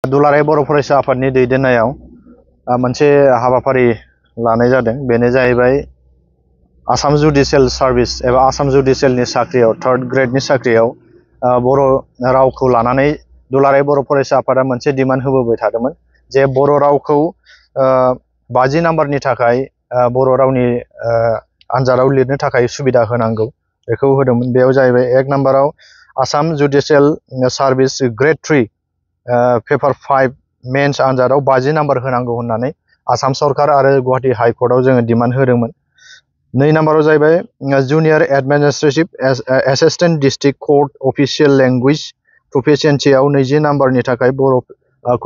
दुलाराय बर' फरायसा आफादनि दैदेननायाव मोनसे हाबाफारि लानाय जादों। बेनो जाहैबाय आसाम जुडिशियेल सार्भिस एबा आसाम जुडिशियेलनि साख्रियाव थार्ड ग्रेडनि साख्रियाव बर' रावखौ लानानै दुलाराय बर' फरायसा आफादा मोनसे डिमान्ड होबोबाय थादोंमोन जे बर' रावखौ 50 नाम्बारनि थाखाय बर' रावनि आन्जादाव लिरनो थाखाय सुबिदा होनांगौ बेखौ होदोंमोन। बेयाव जाहैबाय 1 नाम्बाराव Assam judicial service grade 3 paper 5 mains आन्जादाव 50 नाम्बार होनांगौ होननानै आसाम सरकार आरो गुवाहाटी हाइकर्टआव जोङो डिमान्ड होदोंमोन। 2 नाम्बाराव जाहैबाय junior administrative assistant district court official language प्रफिशियेन्सियाव 20 नाम्बारनि थाखाय बर'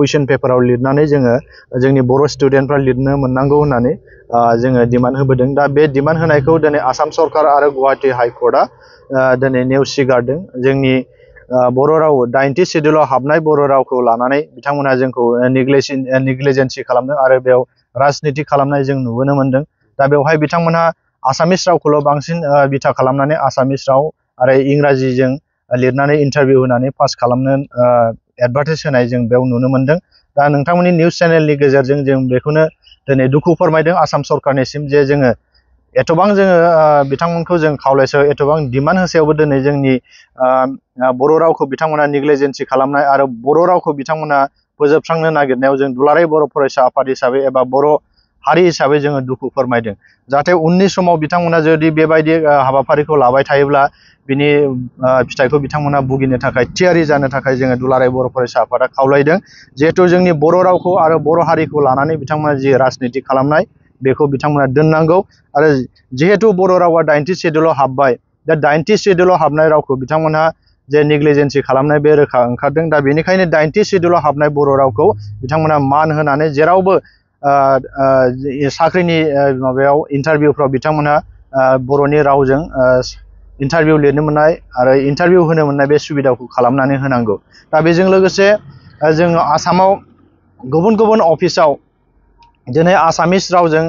कुइसन पेपाराव लिरनानै जोङो जोंनि बर' स्टुडेन्टफ्रा लिरनो मोननांगौ होननानै जोङो डिमान्ड होबोदों। दा बे डिमान्ड होनायखौ दिनै आसाम सरकार आरो गुवाहाटी हाइकर्टआ दिनै नेवसिगारदों। जोंनि बर' राव 90 सिडिउलाव हाबनाय बर' रावखौ लानानै बिथांमोना जोंखौ नेग्लिजेन्सि खालामदों आरो बेयाव राजनिति खालामनाय जों नुबोनो मोनदों। दा बेवहाय बिथांमोनहा आसामिस रावखौल' बांसिन बिथा खालामनानै आसामिस राव आरो इंराजिजों लिरनानै इन्टारभिउ होनानै पास खालामनो एडभार्टाइज होनाय जों बेयाव नुनो मोनदों। दा नोंथांमोननि निउस चेनेलनि गेजेरजों जों बेखौनो दिनै दुखु फोरमायदों आसाम सरकारनिसिम जे जोङो एथबां जोङो बिथांमोनखौ जों खावलायसो एथबां डिमान्ड होसेयावबो दिनै जोंनि बर' रावखौ बिथांमोना नेग्लिजेन्सि खालामनाय आरो बर' रावखौ बिथांमोना फोजोबस्रांनो नागिरनायाव जों दुलाराय बर' फरायसा आफाद हिसाबै एबा बर' हारि हिसाबै जोङो दुखु फोरमायदों। जाहाथे उननि समाव बिथांमोना जुदि बेबायदि हाबाफारिखौ लाबाय थायोब्ला बिनि फिथाइखौ बिथांमोना भुगिनो थाखाय थियारि जानो थाखाय जोङो दुलाराय बर' फरायसा आफादा खावलायदों। जिहेथु जोंनि बर' रावखौ आरो बर' हारिखौ लानानै बिथांमोना जि राजनिति खालामनाय बेखौ बिथांमोना दोननांगौ आरो जिहेतु बर' रावा 90 सिडिउलाव हाबबाय, दा 90 सिडिउलाव हाबनाय रावखौ बिथांमोनहा जे नेग्लिजेन्सि खालामनाय बे रोखा ओंखारदों। दा बेनिखायनो 90 सिडिउलाव हाबनाय बर' रावखौ बिथांमोना मान होनानै जेरावबो साख्रिनि माबायाव इन्टारभिउफ्राव बिथांमोनहा बर'नि रावजों इन्टारभिउ लिरनो मोननाय आरो इन्टारभिउ होनो मोननाय बे सुबिदाखौ खालामनानै होनांगौ। दा बेजों लोगोसे जोङो आसामाव गुबुन गुबुन अफिसाव दिनै आसामिस रावजों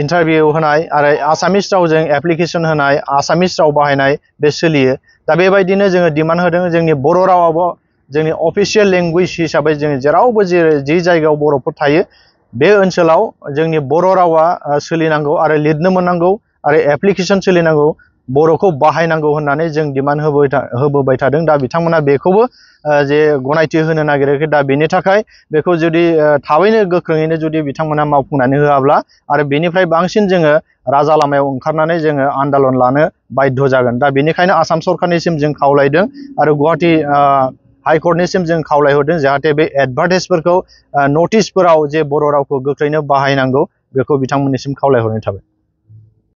इन्टारभिउ होनाय आरो आसामिस रावजों एप्लिकेसन होनाय आसामिस राव बाहायनाय बे सोलियो। दा बेबायदिनो जोङो डिमान्ड होदों जोंनि बर' रावाबो जोंनि अफिसियेल लेंगुवेज हिसाबै जोङो जेरावबो जि जायगायाव बर'फोर थायो बे ओनसोलाव जोंनि बर' रावा सोलिनांगौ आरो लिरनो मोननांगौ आरो एप्लिकेसन सोलिनांगौ, बर'खौ बाहायनांगौ होननानै जों डिमान्ड होबोबाय थादों। दा बिथांमोना बेखौबो जे गनायथि होनो नागिराखै। दा बेनि थाखाय बेखौ जुदि थाबैनो गोख्रोङैनो जुदि बिथांमोना मावफुंनानै होआब्ला आरो बेनिफ्राय बांसिन जोङो राजा लामायाव ओंखारनानै जोङो आन्दालन लानो बाध्य जागोन। दा बेनिखायनो आसाम सरकारनिसिम जों खावलायदों आरो गुवाहाटी हाइकर्टनिसिम जों खावलायहरदों जाहाथे बे एडभार्टाइजफोरखौ नटिसफोराव जे बर' रावखौ गोख्रैनो बाहायनांगौ बेखौ बिथांमोननिसिम खावलायहरनाय थाबाय।